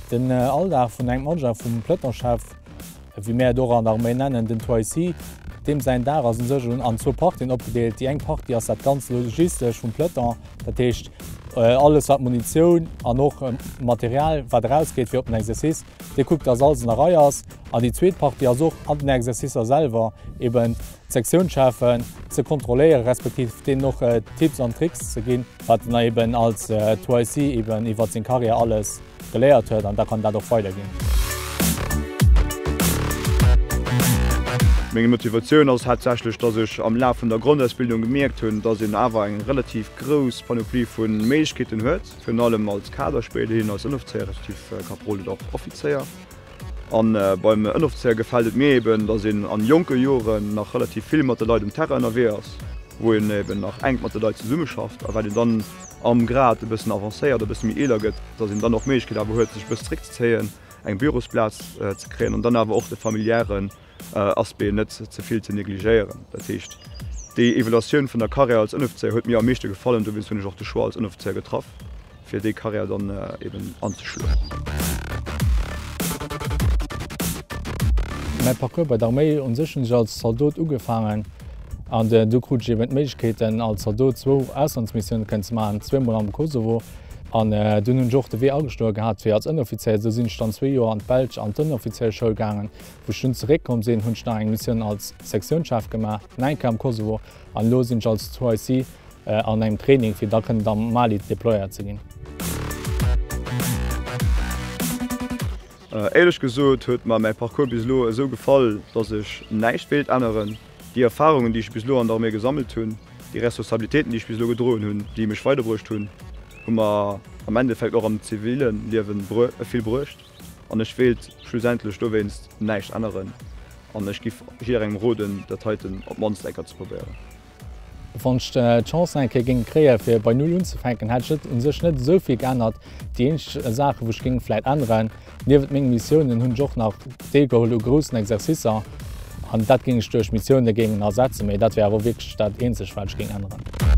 Den Alldag vun engem Adjoint vum Pelotonchef, wéi mär et och an der Arméi nennen, den 2IC, deem säin Dag ass u sech an zwou Partien opgedeelt. Déi eng Partie ass dat ganz Logistesch vum Peloton, dat heescht alles wat Munitioun an och Material wat erausgeet fir op den Exercice, dee kuckt, dass alles an der Rei ass. An déi zweet Partie ass och an den Exercicer selwer eben d'Sektiounschefen ze kontrolléieren, respektiv deenen och Tipps an Tricks ze ginn, wat en eben als 2IC eben iwwert seng Karriär alles geléiert huet an da kann dat och weiderginn. Meng Motivatioun ass haaptsächlech, dass ech am Laf vun der Grondausbildung gemierkt hunn, dass een awer eng relativ grouss Panoplie vu Méiglechkeeten huet, virun allem als Kader, spéiderhin als Ënnoffizéier respektiv Kaprol oder och Offizéier. An beim Ënnoffizéier gefält et mir eben, dass een an jonke Joren nach relativ vill mat de Leit um Terrain ënnerwee ass, wou een eben nach enk mat de Leit zesummeschafft a wat een dann am Grad e bëssen avancéiert, e bësse méi eeler gëtt, dass een dann och d'Méiglechkeet awer huet, sech e bëssen zeréckzezéien, eng Bürosplaz ze kréien an dann awer och de familiären Aspect net ze vill ze negligéieren. Dat heescht, déi Evaluatioun vun der Karriär als Ënnoffizéier huet mir am meeschte gefallen, dowéinst hunn ech och de Choix als Ënnoffizéier getraff, fir déi Karriär dann eben anzeschloen. Mäi Parcours bei der Arméi, u sech hunn ech als Zaldot ugefaangen an du krut ech eben d'Méiglechkeeten als Zaldot zwou Auslandsmissiounen kënnen ze maachen, zweemol am Kosovo an dunn hunn ech och de Wee ageschloe gehat fir als Ënneroffizéier. Esou sinn ech dann zwee Joer an d'Belsch an d'Ënneroffizéierschoul gaangen. Wou ech dunn zeréckkomm sinn, hunn ech nach eng Missioun als Sektiounschef gemaach, nach eng Kéier am Kosovo, an elo sinn ech als 2IC an engem Training, fir da kënnen am Mali deployéiert ze ginn. Éierlech gesot huet mer mäi Parcours bis elo esou gefall, dass ech näischt wéilt änneren. Déi Erfarungen, déi ech bis elo an der Arméi gesammelt hunn, déi Responsabilitéiten, déi ech bis elo gedroen hunn, déi mech weiderbruecht hunn, hu mer am Endeffekt och am ziville Liewen vill bruecht. An ech wéilt schlussendlech dowéinst näischt änneren an ech giff jidderengem roden, dat heiten op d'mannst eng Kéier ze probéieren. Wann ech d'Chance eng Kéier géing kréien, fir bei Null unzefänken, hätt ech u sech net esou vill geännert. Déi eenzeg Saache wou ech géing vläit änneren, niewent menge Missiounen hunn ech och nach deelgeholl u groussen Exercicer an dat géing ech duerch Missioune géingen ersetzen, mee dat wär awer wierklech dat eenzegt wat ech géing änneren.